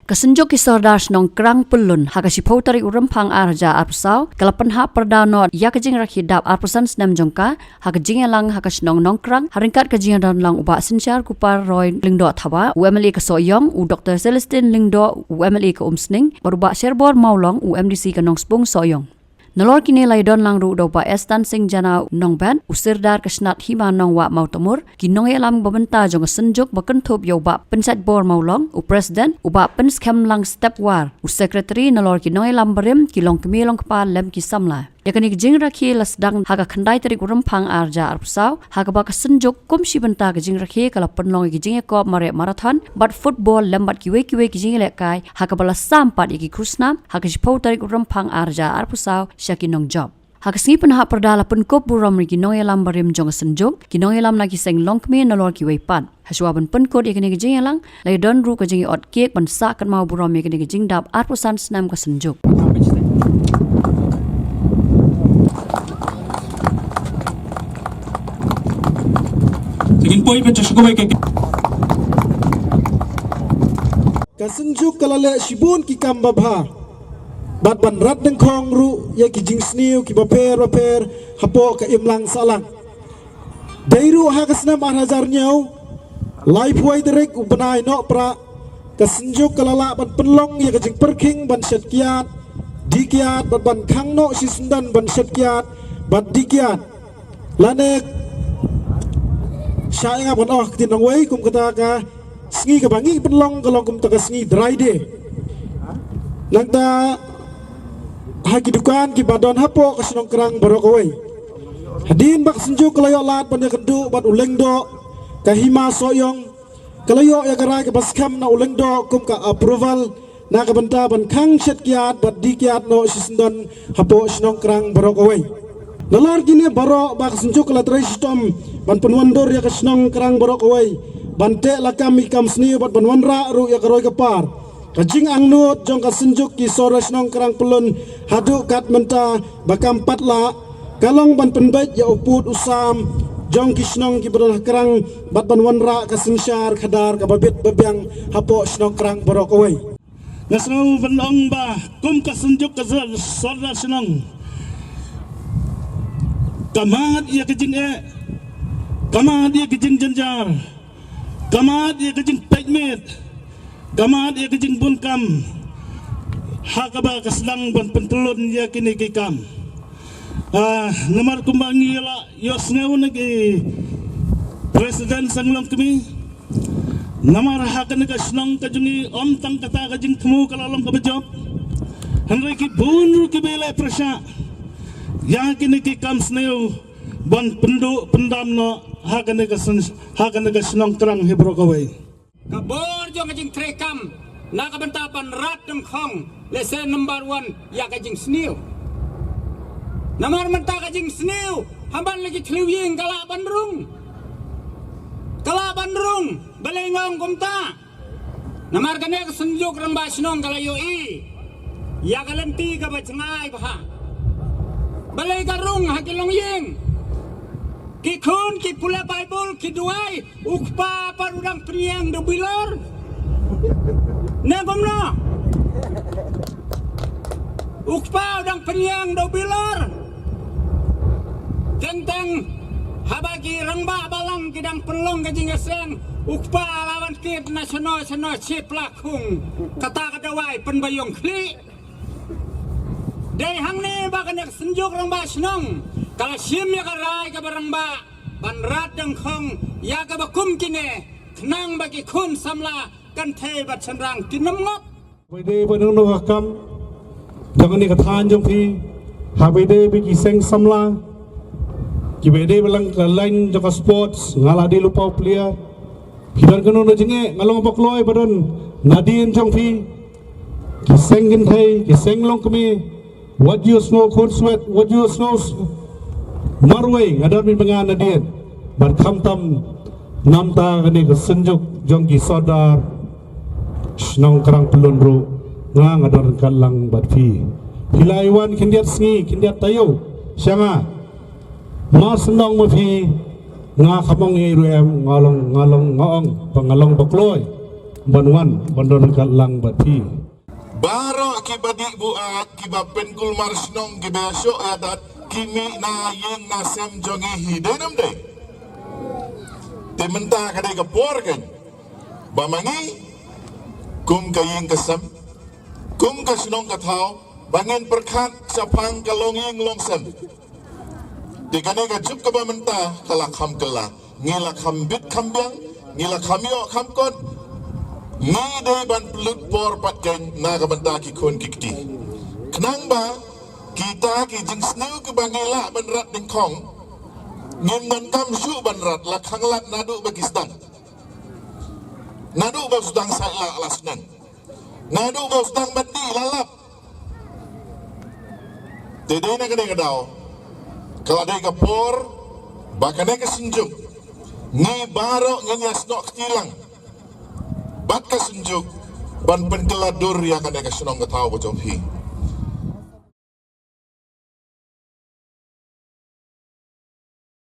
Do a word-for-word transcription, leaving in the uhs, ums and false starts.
Ka Synjuk ki Sordar Shnong Krang Pyllun ha ka shiphew tarik u Rymphang ar hajar arphew saw ka la pynhap pyrda noh ïa ka jingrakhe dap arphew san snem jong ka ha ka jingïalang ha ka shnong Nongkrang ha ryngkat ka jingdon lang u Bah Synshar Kupar Roy Lyngdoh Thawa, u M L A ka Sohiong, u Doktor Celestine Lyngdoh, u M L A ka Umsning, bad u Bah Sherbor Mawlong, u M D C ka Nongspung Sohiong. Nalor kine la ïadon lang ruh da u Bah Estan Singh Jana Nongbet, u Sirdar ka Shnat Hima Nongwah Mawtamur, ki nongïalam ba mynta jong ka Synjuk ba kynthup ïa u Bah Pynshait Bor Mawlong, u President, u Bah Pynskhem Lang Stepwar, u Secretary, nalor ki nongïalam barim, ki longkmie longkpa lem ki samla. Ïa kane ka jingrakhe la sdang ha ka khyndai tarik u Rymphang ar hajar arphew saw, ha kaba ka Synjuk kum shi bynta ka jingrakhe ka la pynlong ïa ki jingïakop mareh marathon bad football lem bad kiwei kiwei ki jingïalehkai, ha kaba la sam pat ïa ki khusnam ha ka shiphew tarik u Rymphang ar hajar arphew saw sha ki nongjop. Ha ka sngi pynhap pyrda la pynkup burom ïa ki nongïalam barim jong ka Synjuk, ki nongïalam na ki seng longkmie nalor kiwei pat. Hashwa ban pynkut ïa kane ka jingïalang, la ïadon ruh ka jingïaot kek ban sah kynmaw burom ïa kane ka jingdap arphew san snem ka Synjuk. Ka Synjuk ka la leh shibun ki kam babha bad ban rat dyngkhong ruh ïa ki jingsniew kiba pher bapher hapoh ka imlang sahlang. Dei ruh ha ka snem ar hajar hynñiew, laiphew tarik u bnai Nohprah, ka Synjuk ka la lah ban pynlong ïa ka jingpyrkhing ban shet kiad, dih kiad bad ban khang noh shisyndon ban shet kiad bad dih kiad. Lane shah ïa nga ban oh ktien nongwei kum kata ka sngi kaba ngi pynlong ka long kumta ka sngi Dry Day. Nangta ha ki dukan kiba don hapoh ka shnong Krang baroh kawei. Hadien ba ka Synjuk ka la ïoh lad ban ïakynduh bad u Lyngdoh ka Hima Sohiong, ka la ïoh ïa ka rai kaba skhem na u Lyngdoh kum ka approval na ka bynta ban khang shet kiad bad dih kiad noh shisyndon hapoh shnong Krang baroh kawei. Nalor kine baroh ba ka Synjuk ka la trei shitom ban pynwandur ïa ka shnong Krang baroh kawei ban teh lakam ïa ki kam sniew bad ban wanrah ruh ïa ka roi ka par. Ka jingangnud jong ka Synjuk ki Sordar Shnong Krang Pyllun haduh kat mynta ba kam pat lah ka long ban pynbeit ïa u pud u sam jong ki shnong kiba don ha Krang bad ban wanrah ka synshar khadar kaba bit ba biang hapoh shnong Krang baroh kawei. Nga sngew ban ong ba kum ka Synjuk ka Sor-, Sordar Shnong, ka mad ïa ka jingeh, ka mad ïa ka jingjynjar, ka mad ïa ka jingpeit miet, ka mad ïa ka jingbun kam ha kaba ka sdang ban pyntyllun ïa kine ki kam. Ah, namar kumba ngi la ïohsngew na ki president seng longkmie, namar ha kane ka shnong ka jong ngi ym tang kata ka jingthmu ka la long kaba jop, hynrei ki bun ruh kiba leh pyrshah ïa kine ki kam sniew ban pynduh pyndam noh ha kane ka syn-, ha kane ka shnong Krang hi baroh kawei. Ka bor jong ka jingtrei kam na ka bynta ban rat dyngkhong lehse number one ïa ka jingsniew. Namar mynta ka jingsniew ha man la ki thliew ïing ka lah ban rung. Ka lah ban rung, balei nga ong kumta? Namar kane ka Synjuk Rangbah Shnong ka la ïohi ïa ka lynti kaba jngai bha. Balei ka rung ha ki longïing? Ki khun ki pule Baibl, ki duwai, u kpa pat u dang pynïeng da u bilor. Ne kumno? U kpa u dang pynïeng da u bilor. Teng teng haba ki rangbah balang ki dang pynlong ka jingïaseng, u kpa la wan kit na shano shano shipla khung. Kata ka dawai pynbaïong khlieh. Dei hangne ba kane ka Synjuk Rangbah Shnong ka la shim ïa ka rai kaba rangbah ban rat dyngkhong ïa kaba kum kine, khnang ba ki khun samla kynthei bad shynrang kin ym ngop. Haba ïadei bad nongno ka kam jong kane ka thaiñ jong phi, haba ïadei bad ki seng samla kiba ïadei bad lang ka line jong ka sports, nga la dei lypa u player. Phi don kano kano jingeh, nga long ba kloi ba don nadien jong phi. Ki seng kynthei, ki seng longkmie, wat ju sngew khunswet, wat ju sngew s-, marwei, nga don mynba nga nadien. Bad khamtam namar kane ka Synjuk jong ki Sordar Shnong Krang Pyllun ruh, nga nga don ryngkat lang bad phi. Phi la wan khyndiat sngi, khyndiat taïew sha nga. Mar shen ong ma phi, nga kham ong ei ruh em, nga long, nga long, nga ong ba nga long ba kloi. ban wan ban don ryngkat lang bad phi. Baroh kiba dih buaid, kiba pynkulmar shnong, kiba ïashoh ïadat, ki mih na ïing na sem jong ngi hi, dei ne ym dei? Te mynta ka dei ka por keiñ ba ma ngi kum ka ïing ka sem, kum ka shnong ka thaw, ba ngin pyrkhat shaphang ka longïing longsem. Te kane ka juk kaba mynta ka la kham kylla. Ngi la kham bit kham biang, ngi la kham ïoh kham kot. Ngi dei ban pynlut por pat keiñ na ka bynta ki khun ki kti. Khnang ba kita ki jingsniew kiba ngi lah ban rat dyngkhong, ngim donkam shuh ban rat, la khanglad naduh ba ki sdang. Naduh ba sdang saitlah la sneng. Naduh ba sdang ban dih la lap. Te dei na kane ka daw ka la dei ka por ba kane ka synjuk ngi baroh ngin ïasnoh kti lang bad ka synjuk ban pynkylla dur ïa kane ka shnong ka thaw ka jong phi.